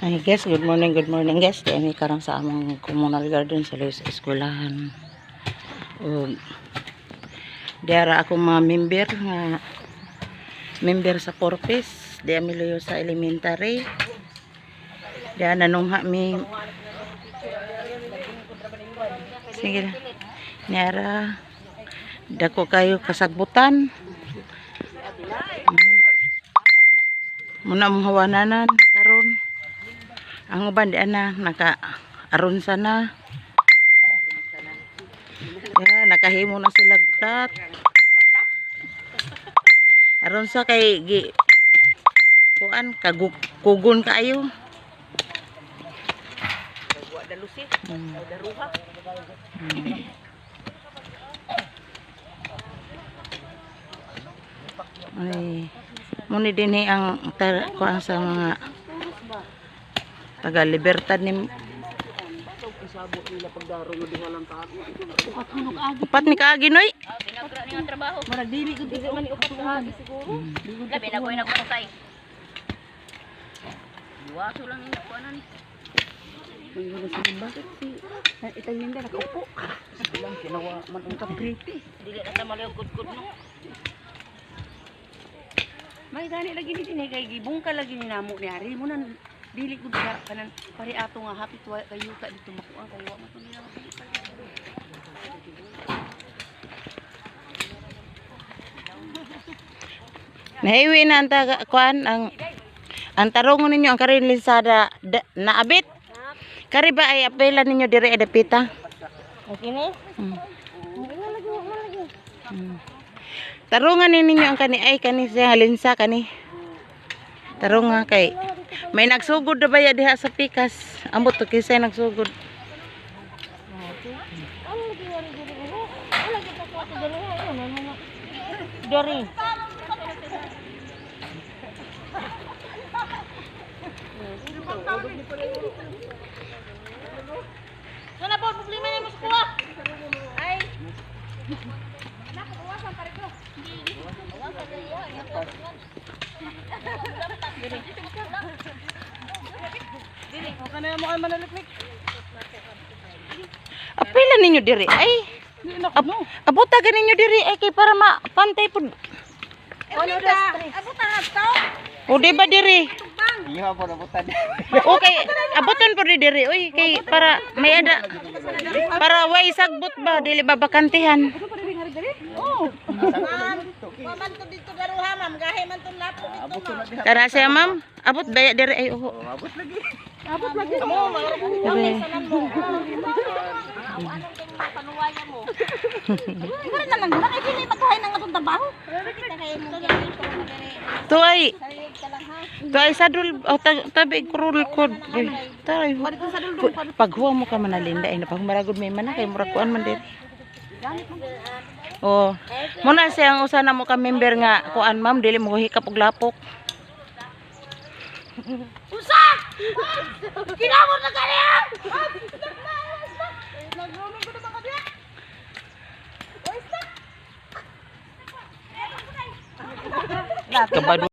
Ay guys, good morning guys. Kaya mi karon sa among communal garden sa Luis Eskwelahan. Ug diara ako mga member nga member sa Corpus, di mi luyo sa elementary. Diya nanungha mi. Sige na. Niara dako kayo kasagbutan. Muna mong hawananan karon. Ang uban di ana naka aron sana. Ya, nakahimo na sila plat. Aron sa kay gi kuan kugon kaayo. Ay, muni dinhi ang kuan sa mga taga Libertad ni upat ni kaagi noy. Murag dili gud dili man upat kaagi siguro. Labi na ko yung nagpatay. Iwaso lang yung nakuha ni. Mayroon si bakit si Italinda nakaupo. Lang kinawa man ang kapriti. Dili na ta maluyog kudkod no. May gani lagi ni dinhi kay gibungka lagi ni namo ni ari mo nan dili gud ka kanan pari ato nga hapit wa kayo ka dito makuha kayo wa man to nila mapili. Nahiwi na ang taga kuan ang tarungon ninyo ang karin lisada naabit. Kari ba ay apela ninyo diri ay dapita? Okay ni? Tarungan ni ninyo ang kani ay kani siya linsa kani. Tarunga kay may nagsugod na ba ya diha sa pikas? Ambot to kisay nagsugod. Dori. Sana po problema ni mo sa kuha. Ay. Apela ninyo diri ay. Abota ganinyo diri ay kay para mapantay pud. O di ba diri? Okay, abutan po di diri oy kay para may ada para way sagbot ba dili ba bakantihan. Tara siya ma'am, abot baya diri ay uho. Abot lagi. Diri. Wala na lang na kay dili magkahay nang atong trabaho. Tuay. Tuay sa dul oh, tabi krul kod. Uy, taray. Paghuwa mo ka manalinda ay napagmaragod may mana kay murag kuan man diri. Oh. Muna siya ang usa na mo ka member nga kuan ma'am dili mo hikap og lapok. Usa! Kinamot na kaniya! Kabado.